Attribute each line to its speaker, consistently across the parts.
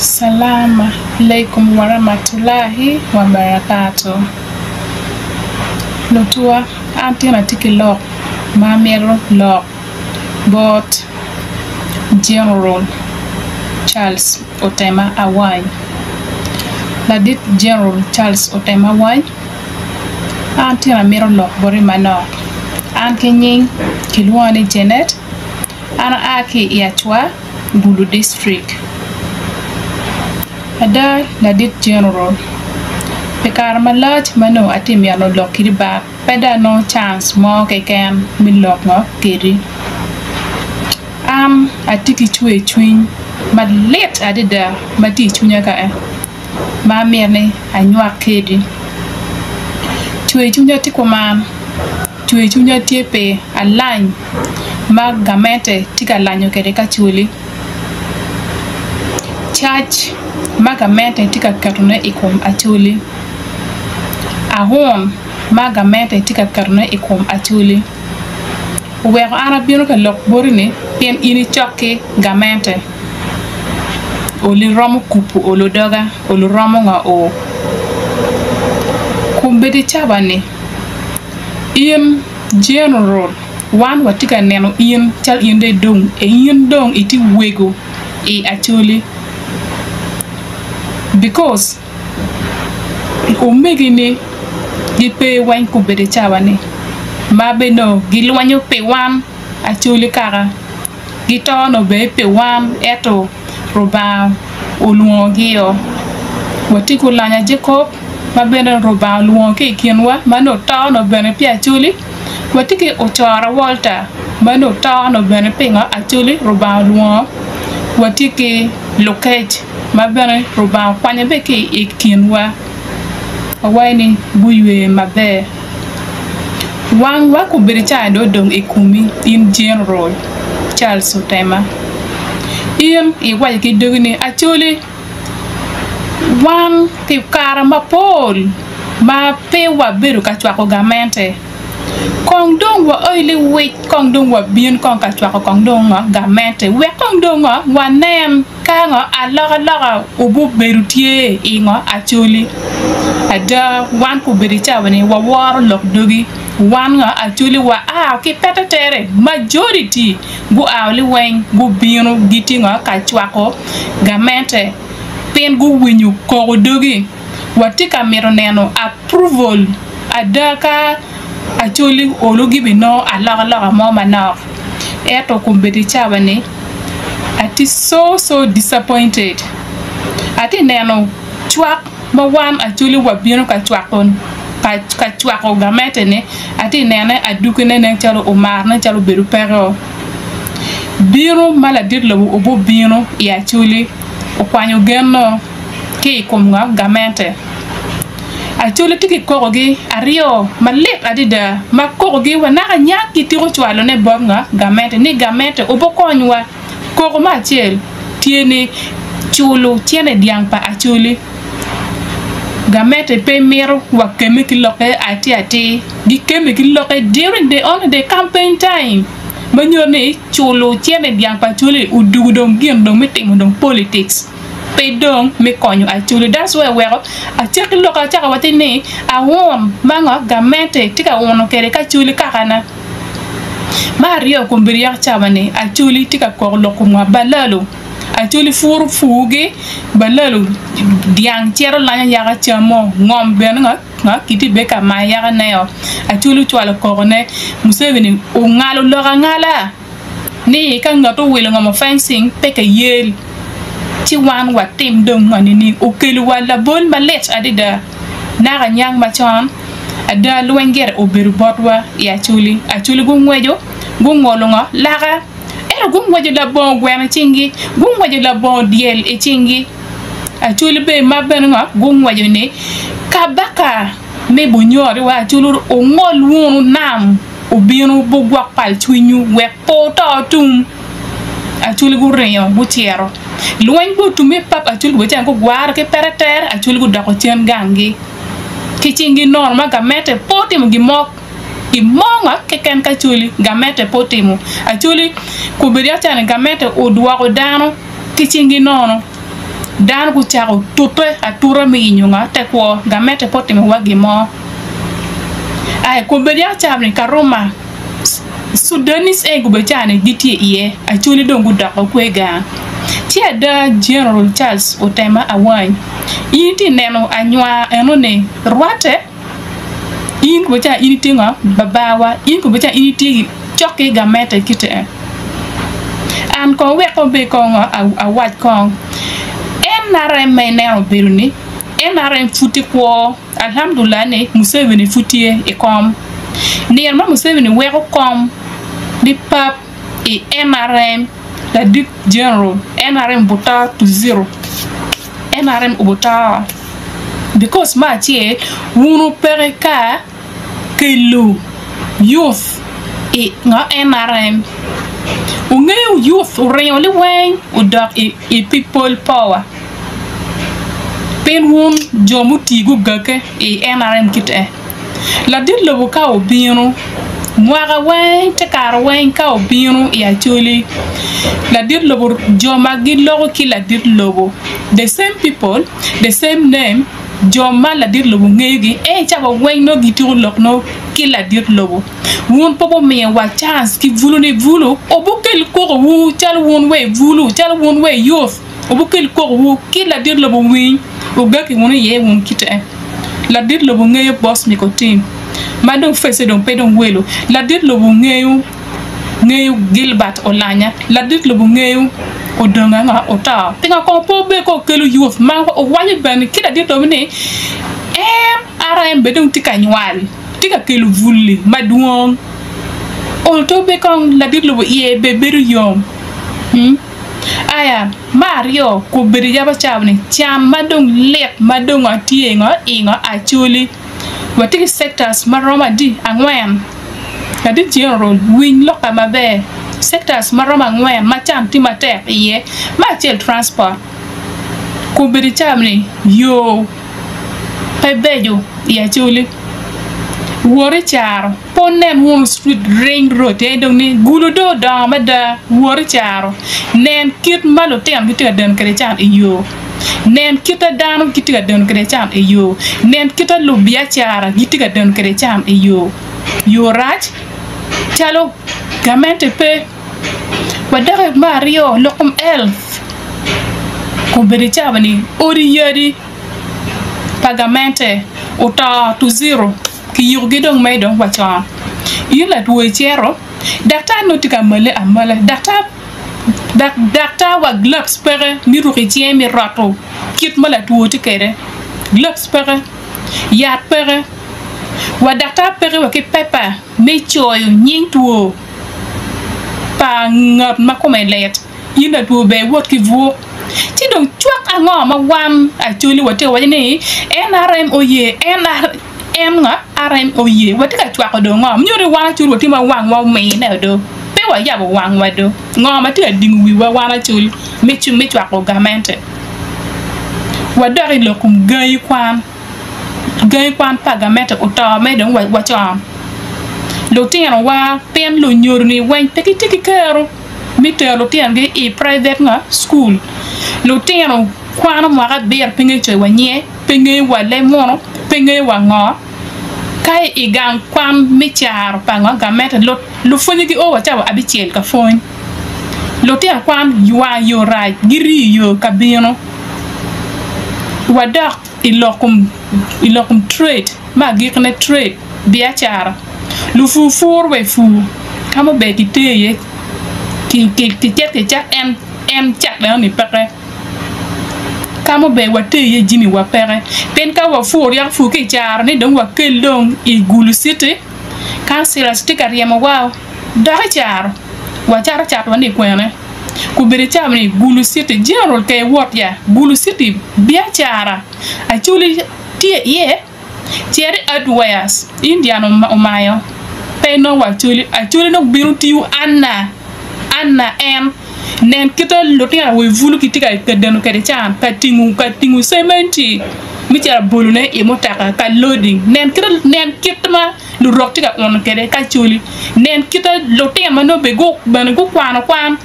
Speaker 1: Salama Alaikum Warahmatullahi Wabarakatuh. Lutuwa, an tyen atye ki lok ma amito lok bot General Charles Otema Awany. Ladit General Charles Otema Awany, an tyen amito lok boti manok. An ki nying kilwonga ni Janet, an aa ki i Acwa. Gulu District. Ada ladit General, pi kare malac ma nongo atye mito lok kidi ba pe dong anongo chance mo keken me lok ngo kedi. An atye ki cwer cwiny malit adada ma tye i cwinya ka en ma amito ni anywak kedi. Cwer cwinya tye kuman, cwer cwinya tye pi alany ma gamente tye ka lanyo kwede ki acholi, cac ma gamente tye ka ketone i kom acholi, aun ma gamente tye ka ketone i kom acholi oweko an abino ka lok boti ni pien in icok ki gamente oli romo kubo olo doga olo romo ngo oo kombeddi cawa-ni in General. Wan watye ka neno in calo in dong in dong itye wego i Acholi because omegini gipe weng gubedo i cawa ni ma bene nongo gilwenyo pi wan Acholi kaka. Gito nongo bene pi wan ento Rubanga olwongogio. Watye ki Olanya Jacob ma bene Rubanga olwongo ki i kinwa ma nongo oto nongo bene pi Acholi. Watye ki Ocora Walter ma nongo oto nongo bene pingo Acholi Rubanga olwongo. Watye ki Lukec ma bene Rubanga okwanyo bene ki i kinwa. Wawaco ni guywe maber. Wangwa kobedo caa dong odong i komi in General Charles Otema. In iwaco ki dogi ni Acholi wan pi kare mapol ma pe wabedo ka cwako gamente kong dong waoili wic kong dong wabin kong ka cwako kong dong gamente wek kong dong wanen Ka ngo alokaloka obubedo tye i ngo Acholi? Ada, wan kobedo i cawa ni waworo lok dogi. Wan ngo Acholi wa a ki pete tere, majority gua liweng gubino gitye ngo ka cwako gamente pien guwinyo koko dogi. Watye ka mito neno approval ada ka Acholi olo gibinongo alokaloka mo manok. Ento kombeddi cawa ni atye so so disappointed. Atye neno cwak ma wan Acholi wabino ka cwako ka cwako gamente ni atye nene adugine nen calo omaro nen calo obedo peko. Bino ma ladit lobo obubino i Acholi okwanyo genno. ki i kom gamente. Acholi tye ki kokogi aryo malit adada ma kokogi wa naka nyak gitiko cwalone bot gamente ni gamente obokonywa. Koko me acel tye ni culo cente dyang pa Acholi. Gamente pe mito wa kemme ki lokke atir atir, gikemme ki lokke during the only the campaign time ma nyuto ni culo cente dyang pa Acholi odugo dong gin dong me timo dong politics. pe dong me konyo Acholi that's why oweko acaki lok acaka waci ni aun ma ngo gamente tye ka uno kwede ki Acholi kakana. Me aryo kombeddi yaka cawa ni Acholi tye ka koko lok kom ngo balalo Acholi puro pur gi balalo dyang cito lanyo yaka camo ngom bene ngo kitye bene ka mayo yaka neo Acholi ocwalo koko ne Museveni ongalo lok angala. ni ka ngat owilo ngom fencing pe ka yel ci wan watim dong ngo nining? Okelo wa labol malit adada naka nyang macon ada lweny gire obedo botwa i Acholi. Acholi gungweco gungolo ngo laka ento gungweco labongo gweno i cingi gungweco labongo dyel i cingi Acholi bene ma bene ngo gungweco ni kabaka me Bunyoro wa Acholi ongol wunu nam. Obino bugwok pal cwinywu wek pe wuto tum. Acholi guringo gucito. Lweny bene otumme pap Acholi gubedo calo gugwaro ki pete tere Acholi gudoko cen ganggi ki cinggi nono ma gamente pe otimo gin mo gin mo keken ki Acholi gamente pe otimo Acholi kobedo yaka calo ni gamente odwoko dano ki cinggi nono. Dano gucako tute atuta me yenyo nga te kwo. Gamente pe otimo wa gin mo. Aye kombeddi yaka cawa ni Karuma, Sudanese eni gubedo cawa ni gitye iye, Acholi dong gudoko kwe gang. Ci ada General Charles Otema Awany, in itye neno anywar eno ni rwate? In kombeddi cawa in itye ngo? Babawa, in kombeddi cawa in itye cok ki gamente kite en. An kong wek kong bed kong awac kong, NRM ma ineno obedo ni NRM pud tye kwo. Alhamdulillah ni Museveni pud tye i kom. Nino ma Museveni weko kom ni pap i NRM ladit general NRM obuto to zero. NRM obuto because me acel wun wupeke ka kelo youth i NRM. Wungeyo youth oringo liweng odok i people power. Pien wun jo mutii gugagge i NRM kite. Ladit lobo ka obino, mwaka weng te kare weng ka obino i Acholi, ladit lobo jo ma giloko ki ladit lobo the same people, the same name, jo ma ladit lobo ngeyogi en cawa weng nongo gitiko lok nongo ki ladit lobo. Wun pe wumiyo wa chance ki bulu ni bulu obukel koko wu calo wun wa i bulu calo wun wa i youth. Wukel kokowu ki ladit lobo winy, wugaki wunu iye wun kite. Ladit lobo ngeyo boss miko tim ma dong face dong pe dong welo. Ladit lobo ngeyo ngeyo Gilbert Olanya. Ladit lobo ngeyo Odonga ngo oto. Pingo kong pe wubed ka wukelo youth ma wuwaco bene ki ladit lobo ni en RM bene dong tye ka nywal, tye ka kelo buli madwong. Ol to bed kong ladit lobo iye bene bedo yom. Aya, me aryo, kobedo yabo cawa ni can ma dong lit ma dong atye ngo i ngo Acholi. Watye ki sectors ma romo adi? Angwen. Ladit General, winy lokka maber. Sectors ma romo angwen ma can tye matek iye. Me acel transport. Kobedo cawa ni yo pe beco i Acholi. Wot i caro. Pe wunen wunu street ring road en dong ni gulo dong odongo mada wot i caro nen kit ma lutino gitye ka deno kwede can i yo nen kit ma dano gitye ka deno kwede can i yo nen kit ma lubiacara gitye ka deno kwede can i yo yo rac calo gamente pe wadok i me aryo lok kom health obedo i cawa ni odi yadi pa gamente oto to zero. Kiyikogi dong medo wa con. In latwo icito, daktar nongo tye ka male amala. Daktar daktar wa gloves peke me ruko i cinge me roto kit ma latwo tye kwede. Gloves peke, yat peke, wa daktar peke wa ki pepa me coyo nying two pa ngat ma kome lit. In latwo ber iwot ki bwuk. Ci dong cwak ango ma wan Acholi watye ka waco ni NRM oye, NRM oye, watye ka cwako dong ngo? Nyuto ni wan Acholi watye ma wangwa omine do, pe wayabo wangwa do. Ngo ma tye ka dingo wiwa wan Acholi me cwako gamente? Wadok i lok kom gangi kwan, gangi kwan pa gamente oto mere dong wacon. Lutinowa pien lunyodoni weng pe gitye ki kero. me tero lutinogi i private ngo school. Lutino kwano mwaka abiro pe ngeyo coyo wa nyinge, pe ngeyo wa leb munu, pe ngeyo wa ngo. Ka i gang kwan me caro pa ngo gamente lupwonye gio wa cawa abicel ka pwony. Lutino kwan ywa yo rac girii yo ka bino. Wadok i lok kom i lok kom trade. Me agikine, trade, biacara, lupur puro wa i pur ka ma ober kiter iye kicit kicat en en cat eno ni peke ka ma ober water iye jami wa peke pien ka wapur yako pur ki i caro ni dong wakel dong i Gulu city councillors tye ka ryemo wa dok i caro wacato cat wa ni kwene gubedo i cawa ni Gulu city general ka iwot ya Gulu city biacara Acholi tye iye, cit i hardwares, Indian omayo pe nongo wa Acholi, Acholi nongo bino tiyo Anna, Anna en, nen kite lutino awobe bulu gitye ka deno kwede can ka tingo ka tingo cementi me cito bolone i mutoka ka loading, nen kite nen kit ma lurok tye ka uno kwede ki Acholi, nen kite lutino ma nongo bene gukwano kwan.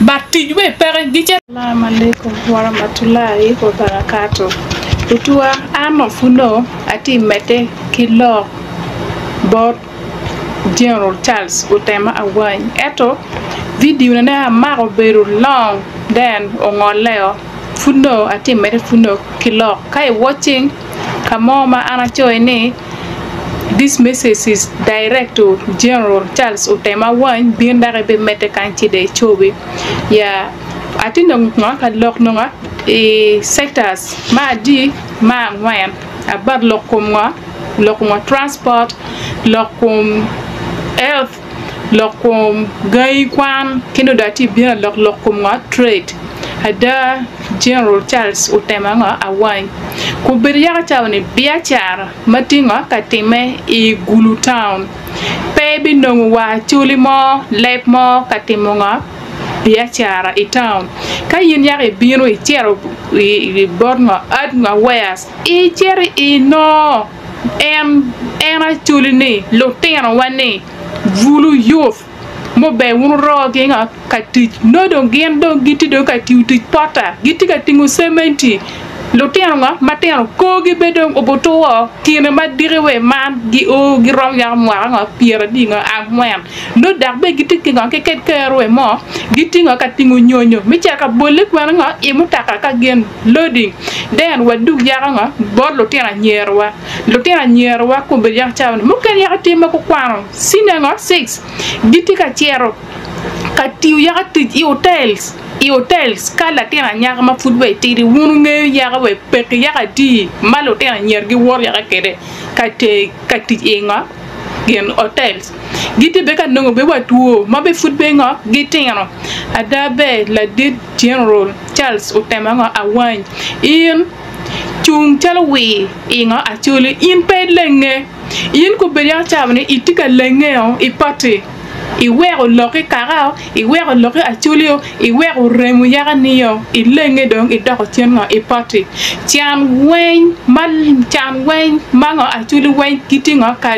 Speaker 1: But tic we peke gicito. Salaam alaikum warahmatullahi wabarakatuh Lutuwa an nongo pud nongo atye medde ki lok bot General Charles Otema Awany ento vidio ne amako obedo long then ongolle o pud nongo atye medde pud nongo ki lok ka i watching ka mo ma an acoyo ni This message is direct to General Charles Otema Awany bin dok ibimedde kany ci dong icobi ya atye nongo ka lok nongo i sectors ma adi ma angwen about lok kom ngo lok kom transport lok kom health lok kom gangi kwan ki nongo dong atye bino lok lok kom ngo trade ada General Charles Otema ngo Awany obedo yaka cawa ni biacara ma tye ngo ka timme i Gulu town pe ibinongo wa acholi mo leb mo ka timo ngo biacara i town ka in yaka ibino icito i bot ngo ad ngo wares icito inongo En en acholi ni lutino wa ni bulu youth muber wun wuroo gi ngo ka tic nongo dong gin dong gitye dong ka tiyo tic pota gitye ka tingo cementi lutino ngo matino korgi bene dong obuto kine ma diki wa man gi o giromo yako mwaka ngo pyeradi ngo angwen nongo dok bene gitye ki ngo ki ked kero wa mo gitye ngo ka tingo nyonyo me cito ka bole kwene ngo i mutoka ka gin Loading, Then wadug yako ngo bot lutino anyirawa. Lutino anyirawa kombeddi yako cawa ni mukene yako tye ma gukwano senior ngo six gitye ka cito ka tiyo yako tic i hotels i hotels ka latin anyaka ma pud wa itidi wun wungeyo yako wa peki yako adi ma lutino anyira giwoto yako kwede ka ka tic i ngo gin hotels gitye bene ka nongo bene wa two ma bene pud bene ngo gitino ada ber ladit General Charles otemo ngo awany in cung calo wir i ngo acholi in pe ilenge in kombeddi yako cawa ni itye ka lenge o i party iweko lok i kaka o iweko lok i acholi o iweko remo yaka ni o ilenge dong idoko cen ngo i party can weng ma can weng ma ngo acholi weng gitye ngo ka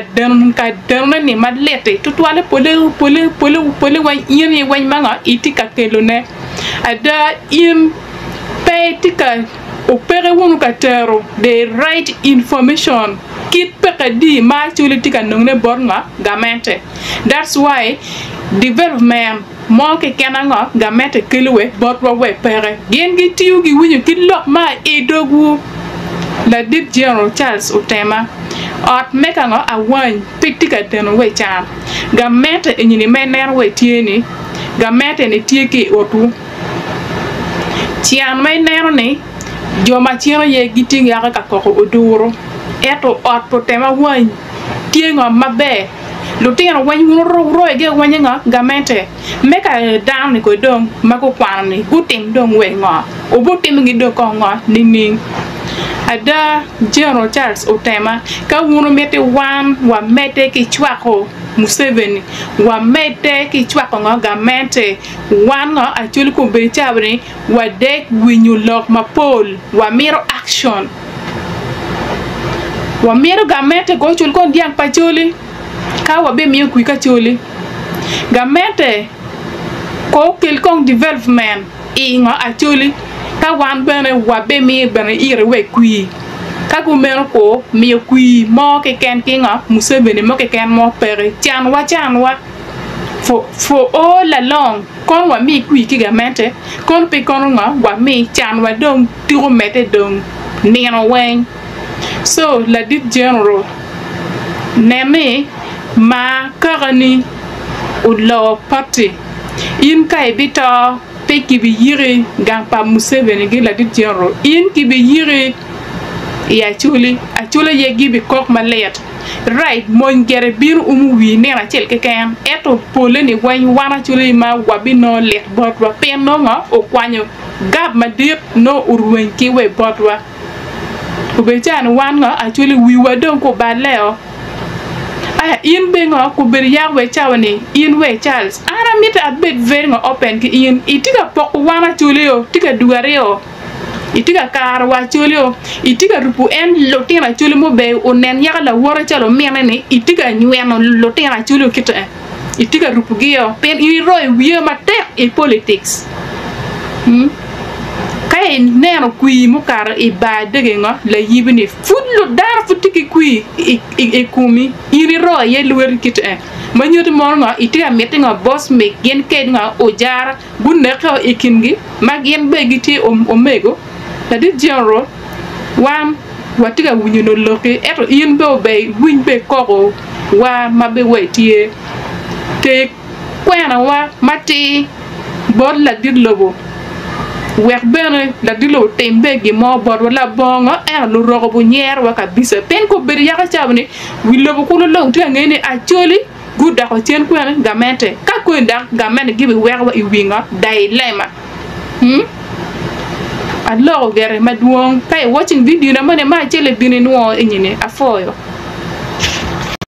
Speaker 1: ka denone ni malit-ti tutwalle pole pole pole pole weng in aye weng ma ngo itye ka kelone. Ada in pe itye ka opeke wunu ka tero the right information kit peke adi ma actually tye ka nongone bot ngo gamente that's why development mo keken ango gamente kelo we botwa we peke gin gitiyo giwinyo kit lok ma i dogwu ladit General Charles Otema ot me ka ngo awany pe tye ka deno we can. Gamente enyini ma ineno wa itye ni, gamente ni tye ki i otwu. Can ma ineno ni jo ma cen aye gitye yaka ka koko oduro, ento ot pa otema wany tye ngo maber. Lutino weny wun wuroyogi awanya ngo gamente me ka dano ni kong dong ma gukwano ni gutim dong wek ngo wubutimogi dong kong ngo nining? Ada General Charles Otema ka wun wumiti wan wamedde ki cwako Museveni wamedde ki cwako ngo gamente wan ngo actually kombeddi cawa ni wadek winyo lok mapol wamito action wamito gamente ko ocul kong dyang pa Acholi ka wabimiyo kwik Acholi gamente ko okel kong development I ngo Acholi ka wan bene wabimiyo bene ire wek kwir ka kumeno ku miyo kwir mo keken ki ngo Museveni mo keken mo peke can wa can wa for for all along kono wami kwir ki gamente kono pe kono ngo wami can wa dong tuko medde dong nino weng so ladit general nen ni ma kaka ni oloo party In ka ibito, pe kibiyiki gang pa Museveni ki ladit General. In kibiyiki i Acholi. Acholi aye gibikok malit. Right, mony gire bino umo wii nino acel keken, ento pole ni weng wan Acholi ma wabinongo lit botwa pien nongo okwanyo gap madit nongo orweny ki we botwa. Obedo calo ni wan ngo Acholi wiwa dong kuballe-o. Aya in be ngo kobedo yako we cawa ni in we Charles an amito abed very ngo open ki in itye ka poko wan acholi o tye ka dugo aryo itye ka karo wa acholi o itye ka rupo en lutino acholi muber onen yaka lawote calo omine ni itye ka nyweno lutino acholi o kite. Itye ka rupogi-o pien in iroyo wiye matek i politics. Hmm? Ka ineno kwir mukato i bar dege ngo layibi-ni, pud dano pud tye ki kwir i komi, in iroyo iye lweti kit en. Ma nyuto mono ngo itye ka miti ngo Bosmic gin ked ngo Ojara guneke i kingi ma gin bene gitye omego. Ladit General, wan watye ka winyo nongo lokki ento in bene ober iwiny bene koko wa ma bene wa itye. Ter kwena wa matir bot ladit lobo wek bene ladit lobo otim bene gin mo botwa labongo ento luroko bunyerowa kabisa pien kobedo yaka cawa ni wi lobo kulu long tye ka ngeyo ni Acholi gudoko cen kwene gamente ka koni dok gamente gibiweko wa i wi ngo dilemma. Hmm? Aloko gire madwong ka i watching video na moni ma acel ibino inwongo enyini apwoyo.